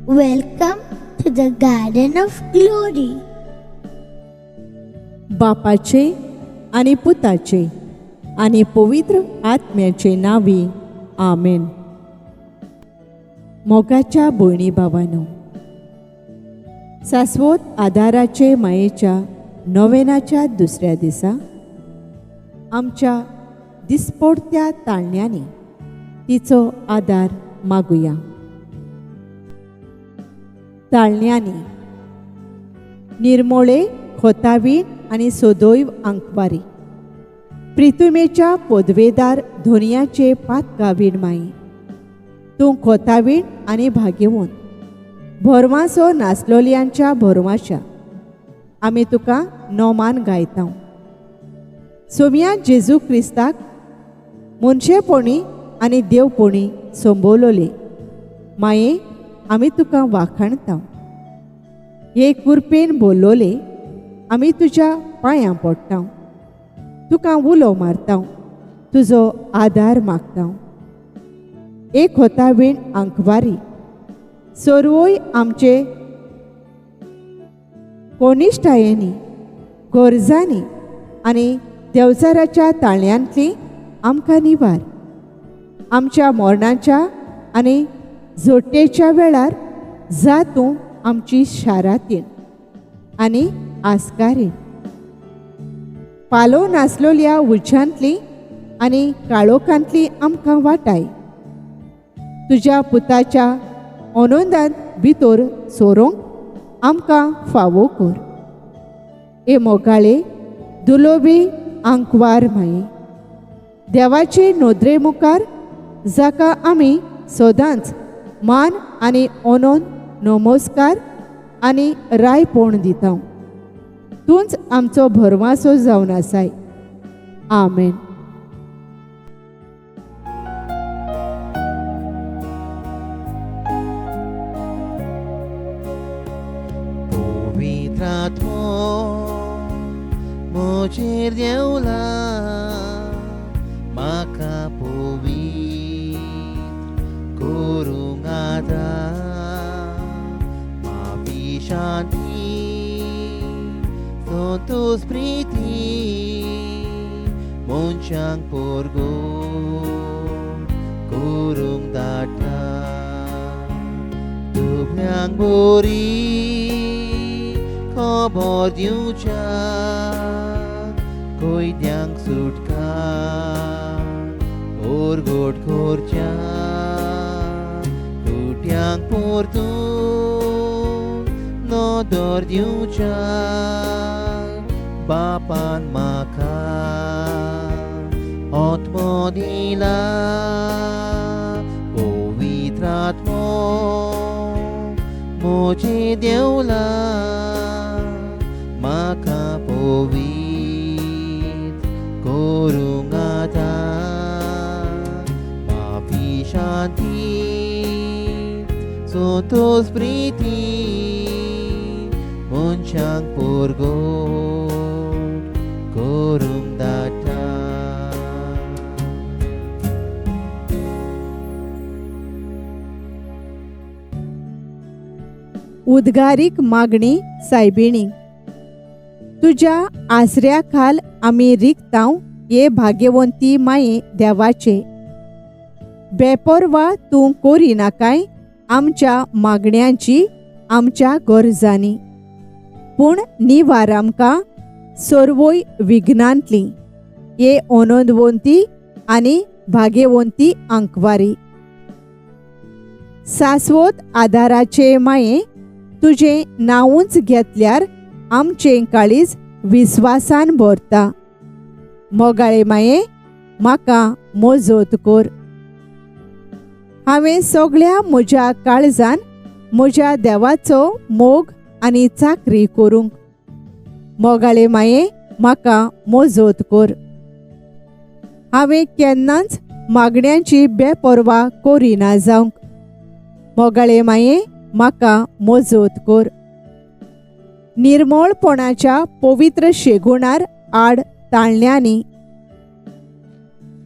Welcome to the Garden of Glory. बापाचे आनी पुताचे आनी पवित्र आत्म्याचे नांवी आमेन. मोगाच्या भयणी भावानो, सास्वत आदाराचे मायेच्या नोवेनाच्या दुसऱ्या दिसा आमच्या दिसपडत्या ताळण्यांनी तिचो आदार मागुया. ताळण्यांनी निर्मोळे खोतावीण आनी सदैव आंकवारी प्रितुमेच्या पदवेदार धोनयाचे पातकावीण माई, तूं खोतावीण आनी भाग्यवंत भरवासो नासलोल्यांच्या भरवाशा आमी तुका नोमान गायता. सोमया जेजू क्रिस्ताक मनशेपणी आनी देवपणी संबोवलोले माये, आमी तुका वाखाणता. हे कुरपेन बोल्लोले आमी तुज्या पांयां पडटा, तुका उलो मारता, तुजो आदार मागता. एक होतावीण आंकवारी सर्वय आमचे कोनिश्ठायेंनी गरजांनी आनी देवचाराच्या ताळ्यांतली आमकां निवार. आमच्या मरणाच्या आनी जोटेच्या वेळार जा तूं आमची शारातीण आनी आस्कारीण. पालो नासलोल्या उज्यांतली आनी काळोखांतली आमकां वाटाय. तुज्या पुताच्या आनंदांत भितर सोरोंक आमकां फावो कर. हे मोगाळे दुलोबी आंकवार माये, देवाचे नदरे मुखार जाका आमी सदांच मान आनी ओनोन नमस्कार आनी रायपोण दिता, तूंच आमचो भरवासो जावन आसाय. आमेन. पवित्र आत्मो म्हजेर देंवला, म्हाका पवित्र करूंक आदार. माफी शांती संतोष प्रिती मनशांक परगट करूंक धाडटा. दुबळ्यांक बरी खबर दिवच्या, कैद्यांक सुटका ओरगोट करच्या, कुट्यांक परतून नदर दिवच्या. बापान म्हाका आत्मो दिला, पवित्र आत्मो म्हजे देवला, म्हाका पवित्र करूंक आदार. माफी शांती संतोष प्रिती मनशांक परगट करूंक धाडटा. उद्गारीक मागणी सायबिणी, तुज्या आसऱ्या खाल आमी रिगतांव हे भाग्यवंती माये देवाचे. बेपर्वा तूं करिनाकाय आमच्या मागण्यांची आमच्या गरजांनी, पूण निवार आमकां सर्वय विघ्नांतली हे अनंदवंती आनी भाग्यवंती आंकवारी. सास्वत आदाराचे माये, तुजें नांवूच घेतल्यार आमचें काळीज विस्वासान भरता. मोगाळे माये, म्हाका मजत कर. हांवें सगळ्या म्हज्या काळजान म्हज्या देवाचो मोग आनी चाकरी करूंक. मोगाळे माये, म्हाका मजत कर. हांवें केन्नाच मागण्यांची बेपर्वा करिना जावंक. मोगाळे माये, म्हाका मजत कर. निर्मळपणाच्या पवित्र शेगुणार आड ताळण्यांनी.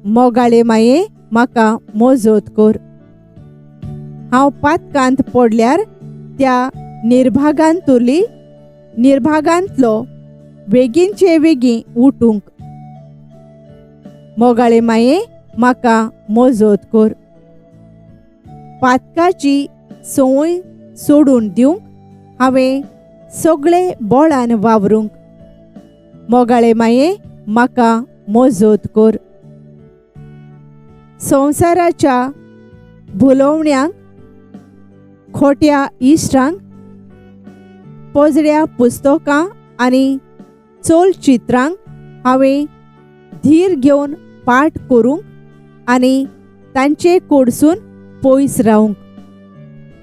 मोगाळे माये, म्हाका मजत कर. हांव पातकांत पडल्यार त्या निर्भागांतुली निर्भागांतलो वेगींचे वेगीं उठूंक. मोगाळे माये म्हाका मजत कर. पातकाची संवय सोडून दिवंक हांवें सगळे बोळान वावरूंक. मोगाळे माये म्हाका मजत कर. संवसाराच्या भुलोवण्यांक, खोट्या इश्टांक, पोजड्या पुस्तकां आनी चलचित्रांक हांवें धीर घेवन पाठ करूंक आनी तांचे कडसून पयस रावंक.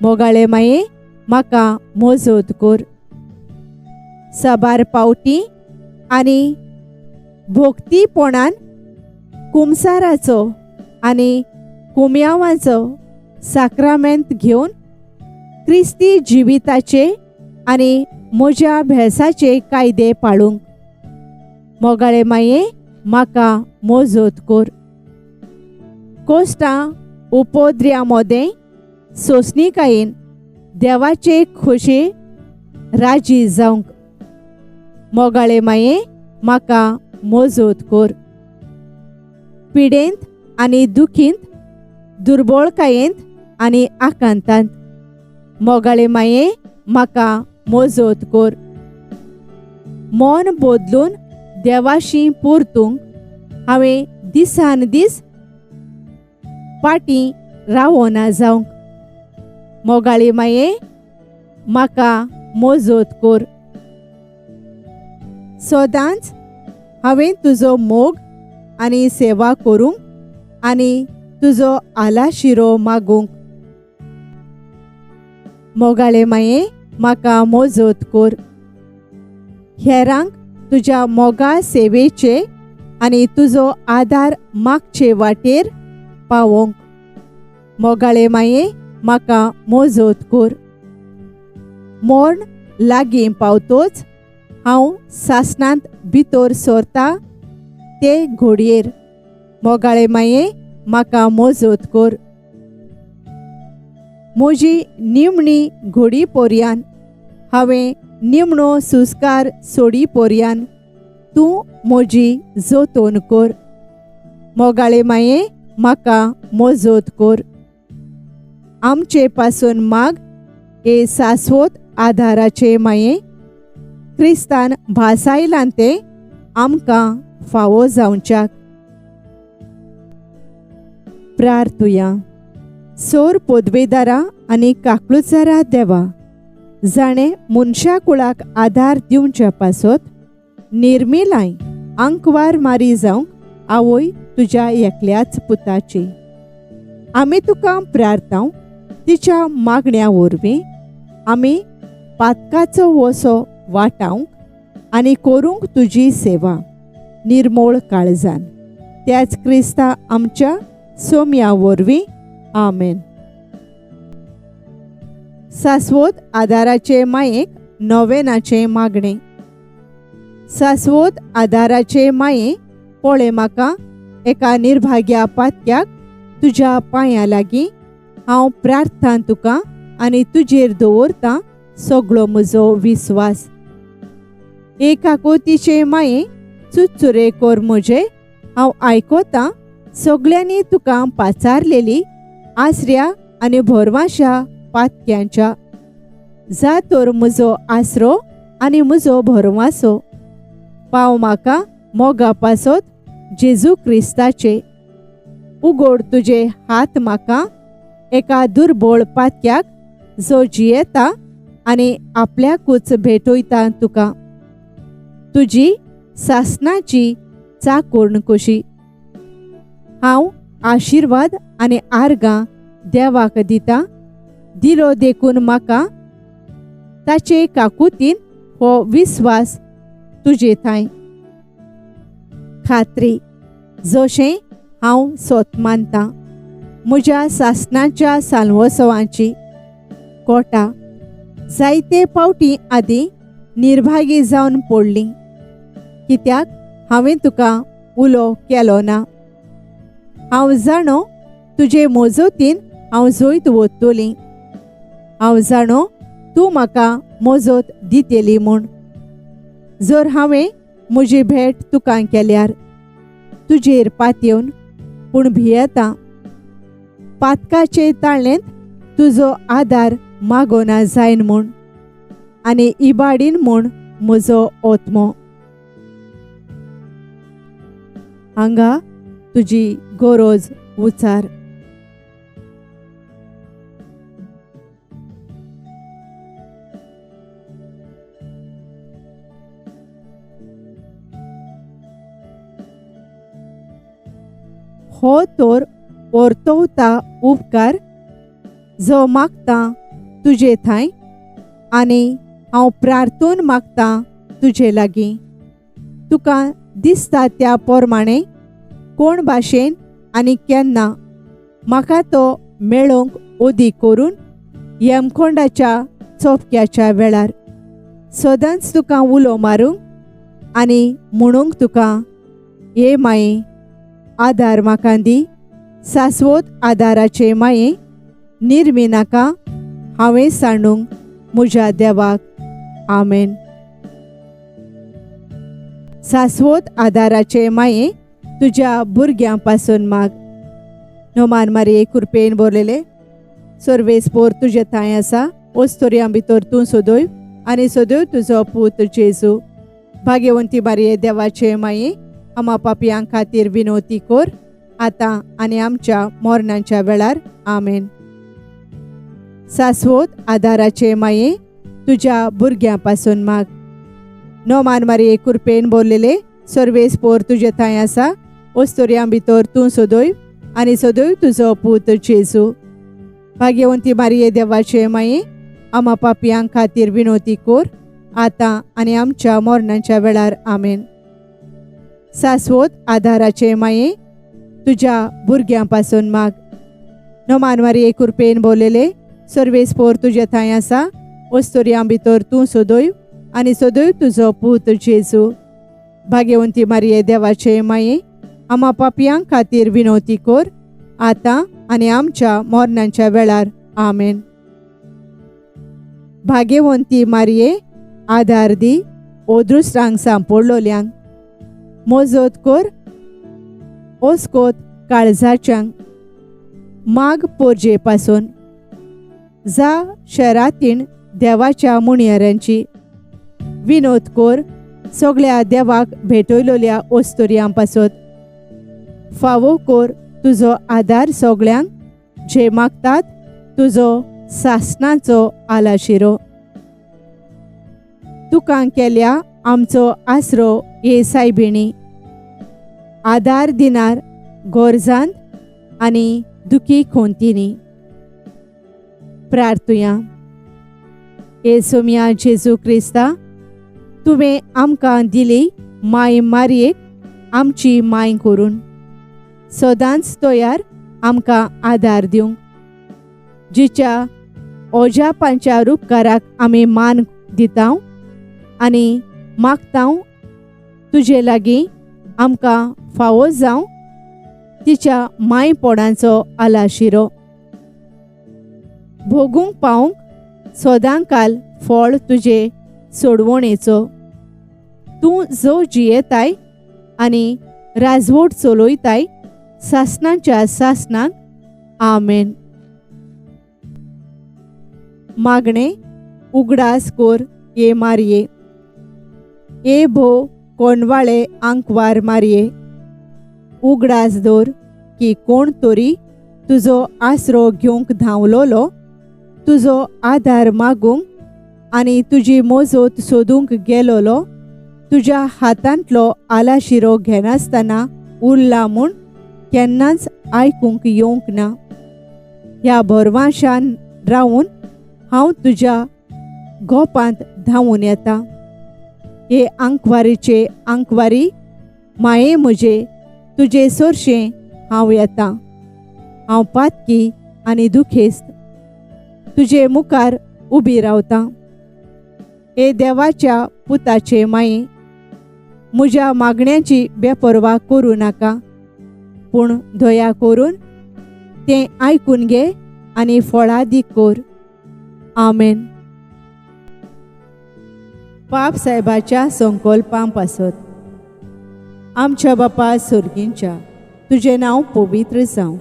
मोगाळे माये म्हाका मजत कर. साबार पावटी आनी भोक्तीपणान कुमसाराचो आनी कुम्यावाचो साक्रामेंत घेवन क्रिस्ती जिविताचे आनी म्हज्या भेसाचे कायदे पाळूंक. मोगाळे माये म्हाका मजत कर. कोश्टां उपद्र्या मोदें सोंसणीकायेन देवाचे खोशे राजी जावंक. मोगाळे माये म्हाका मजत कर. पिडेंत आनी दुखींत, दुर्बळकायेंत आनी आकांतांत मोगाळे माये म्हाका मजत कर. मन बदलून देवाशी परतूंक हांवें दिसान दीस पाटी रावना जावंक. मोगाळे माये म्हाका मजत कर. सदांच हांवें तुजो मोग आनी सेवा करूंक आनी तुजो आलाशिरो मागूंक. मोगाळे माये म्हाका मजत कर. हेरांक तुज्या मोगा सेवेचे आनी तुजो आदार मागचे वाटेर पावोवंक. मोगाळे माये म्हाका मजत कर. मर्ण लागीं पावतोच हांव सासणांत भितर सरता ते घोडयेर मोगाळे माये म्हाका मजत कर. म्हजी निमणी घोडी पोरयान हांवें निमणो सुस्कार सोडी पोरयान तूं म्हजी जतन कर. मोगाळे माये म्हाका मजत कर. आमचे पासून माग हे शाश्वत आदाराचे माये, क्रिस्तान भासायलां तें आमकां फावो जावच्याक. प्रार्थुया. सोर पोदवेदारा आनी काकळुचारा देवा, जाणें मनशा कुळाक आदार दिवच्या पासत निर्मिलाय आंकवार मारी जावंक आवय तुज्या एकल्याच पुताची, आमी तुका प्रार्थांव तिच्या मागण्या वरवीं आमी पातकाचो वसो वाटावंक आनी करूंक तुजी सेवा निर्मोळ काळजान, त्याच क्रिस्ता आमच्या सोम्या वरवीं. आमेन. शाश्वत आदाराचे मायेक नोवेनाचें मागणें. शाश्वत आदाराचे माये, पळय म्हाका एका निर्भाग्या पातक्याक तुज्या पांयां लागीं हांव प्रार्थना तुका आनी तुजेर दवरतां सगळो म्हजो विस्वास. एक आकोतीचे माये, चुचुरे कर म्हजे, हांव आयकतां सगळ्यांनी तुका पाचारलेली आसऱ्या आनी भरवांशा पातक्यांच्या. जा तर म्हजो आसरो आनी म्हजो भरवांसो, पाव म्हाका मोगा पासत जेजू क्रिस्ताचे. उगोड तुजे हात म्हाका एका दुर्बळ पातक्याक जो जियेता आनी आपल्याकूच भेटयता तुका तुजी सासणाची चाकोर्ण कशी. हांव आशिर्वाद आनी आर्गां देवाक दिता, दिलो देखून म्हाका ताचे काकुतीन हो विस्वास तुजे थांय खात्री, जशें हांव सोत मानतां म्हज्या सासणाच्या साल्वोत्सवाची कोटा. जायते पावटी आदीं निर्भागी जावन पडली, कित्याक हांवें तुका उलो केलो ना. हांव जाणो तुजे मजतीन हांव जैत वतली. हांव जाणो तूं म्हाका मोजोत दितली म्हूण. जर हांवें म्हजी भेट तुका केल्यार तुजेर पातयेवन पूण भियेता पातकाचे ताळेंत तुजो आदार मागोना जायन म्हूण आनी इबाडीन म्हूण म्हजो ओत्मो. हांगा तुजी गरज उचार. हो तर परतवता उपकार जो मागता तुजे थंय आनी हांव प्रार्थून मागता तुजे लागीं. तुका दिसता त्या प्रमाणे कोण भाशेन आनी केन्ना म्हाका तो मेळोवंक ओदी करून यमकोंडाच्या चोपक्याच्या वेळार सदांच तुका उलो मारूंक आनी म्हणूंक तुका हे माये आदार म्हाका दी. सासवत आदाराचे माये निर्मी नाका हांवें सांडूंक म्हज्या देवाक. आमेन. सासवत आदाराचे माये तुज्या भुरग्यां पासून माग. नोमान मारये कुरपेन बोरलेले सर्वेस पोर तुजे थांय आसा. ओस्तोरयां भितर तूं सोदय आनी सोदय तुजो पूत जेजू. भाग्यवंती मारये देवाचे माये आमा पापयां खातीर विनोती कर आतां आनी आमच्या मरणाच्या वेळार. आमेन. सासवत आदाराचे माये तुज्या भुरग्यां पासून माग. नोमान मारये कुरपेन बोरलेले सर्वेस पोर तुजे थांय आसा. ओस्तोरयां भितर तूं सोदय आनी सोदय तुजो पूत जेजू. भाग्यवंती मारये देवाचे माये आमा पापयां खातीर विनोती कर आतां आनी आमच्या मरणाच्या वेळार. आमेन. सासवत आदाराचे माये तुज्या भुरग्यां पासून माग. नोमान मारये कुरपेन बोरलेले सर्वेस पोर तुजे थांय आसा. ओस्तोरयां भितर तूं सोदय आनी सोदय तुजो पूत जेजू. भाग्यवंती मारये देवाचे माये आमा पापयां खातीर विनोती कर आतां आनी आमच्या मरणाच्या वेळार. आमेन. भाग्यवंती मारये आदार दी ओदृश्टांक सांपडलोल्यांक. मोजोत कर ओस्कोत काळजाच्यांक. माग पोरजे पासून जा शरातीण देवाच्या मुणयाऱ्यांची. विनोद कर सगळ्या देवाक भेटयलोल्या ओस्तोरयां पासत. फावो कर तुजो आदार सगळ्यांक जे मागतात तुजो सासणाचो आलाशिरो. तुका केल्या आमचो आसरो हे सायबिणी. आदार दिनार गोरजांत आनी दुखी खोंतीनी. प्रार्थुया. हे सोम्या जेजू क्रिस्ता तुवें आमकां दिली माय मारयेक आमची माय करून सदांच तयार आमकां आदार दिवंक, जिच्या ओजापांच्या रुपकाराक आमी मान दिता आनी मागता तुजे लागीं आमकां फावो जावं तिच्या मायपोणाचो आलाशिरो. भोगूंक पावंक सदांकाल फळ तुजे सोडवणेचो. तूं जो जियेताय आनी राजवट चलयताय सासणाच्या सासणाक. आमेन. मागणे उगडास कोर ये मारये. ये भो कोणवाळे आंकवार मारये. उगडास दवर की कोण तरी तुजो आसरो घेवंक धांवलोलो तुजो आदार मागूंक आनी तुजी मोजोत सोदूंक गेलोलो तुज्या हातांतलो आलाशिरो घेनासतना उरला म्हूण केन्नाच आयकूंक येवंक ना. ह्या भरवाशान रावून हांव तुज्या गोपांत धांवून येता. हे आंकवारीचे आंकवारी माये म्हजे तुजे सोरशें हांव येता. हांव पातकी आनी दुखेस्त तुजे मुखार उबी रावता. हे देवाच्या पुताचे माये म्हज्या मागण्याची बेपर्वा करूं नाका, पूण दया करून तें आयकून घे आनी फळादीक कर. आमेन. पाप साहेबाच्या संकल्पां पासत. आमच्या बापा सुर्गींच्या, तुजें नांव पवित्र जावं,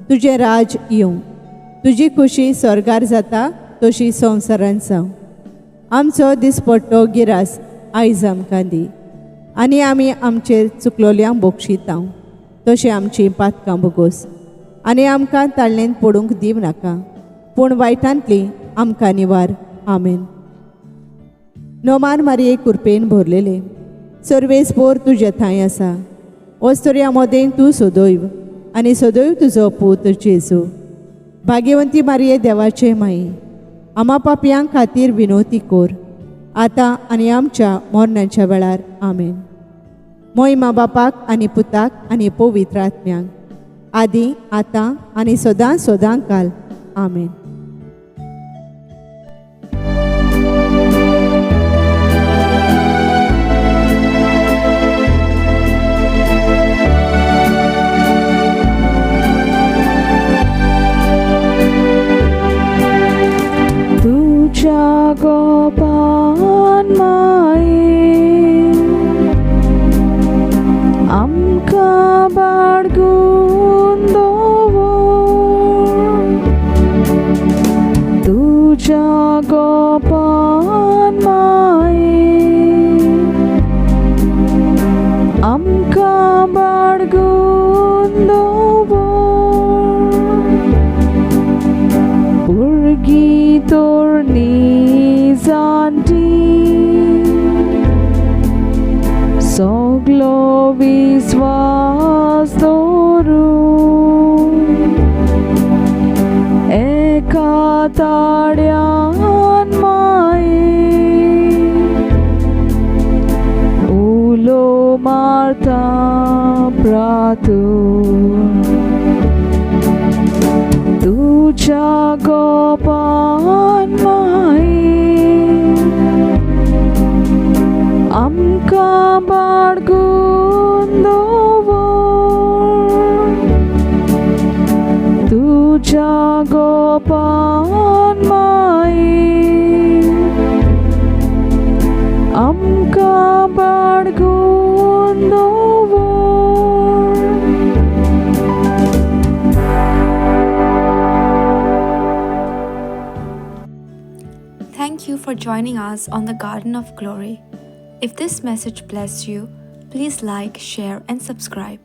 तुजें राज येवं, तुजी खुशी स्वर्गार जाता तशी संवसारांत जावं. आमचो दिसपट्टो गिरास आयज आमकां दी आनी आमी आमचेर चुकलोल्यांक बोगशितांव तशें आमचीं पातकां भोगोस आनी आमकां ताळणेंत पडूंक दिवं नाका, पूण वायटांतली आमकां निवार. आमेन. नोमान मारये कुरपेन भरलेले सर्वेस पोर तुजे थंय आसा, वस्तुर्या मोदें तूं सदैव आनी सदैव तुजो पूत जेजू. भाग्यवंती मारये देवाचे माई, आमा पापयां खातीर विनोती कोर आतां आनी आमच्या मरणाच्या वेळार. आमेन. मोहिमा बापाक आनी पुताक आनी पवित्र आत्म्यांक, आदी आतां आनी सदां सदां काल. आमेन. तुझ्या गोपान माये आमकां बाळगून दवर, तुझ्या गोपान माये आमकां बाळगून दवर. भुरगीं तरणी जाणटी सगलो विस्वास दवरून एका ताड्यान माये उलो मारता प्रातूर. तुझ्या गोपान माये आमकां बाळगून दवर, तुझ्या गोपान माये आमकां बाळगून दवर. Thank you for joining us on the Garden of Glory. If this message blessed you, please like, share, and subscribe.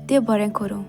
Dev बरें करूं.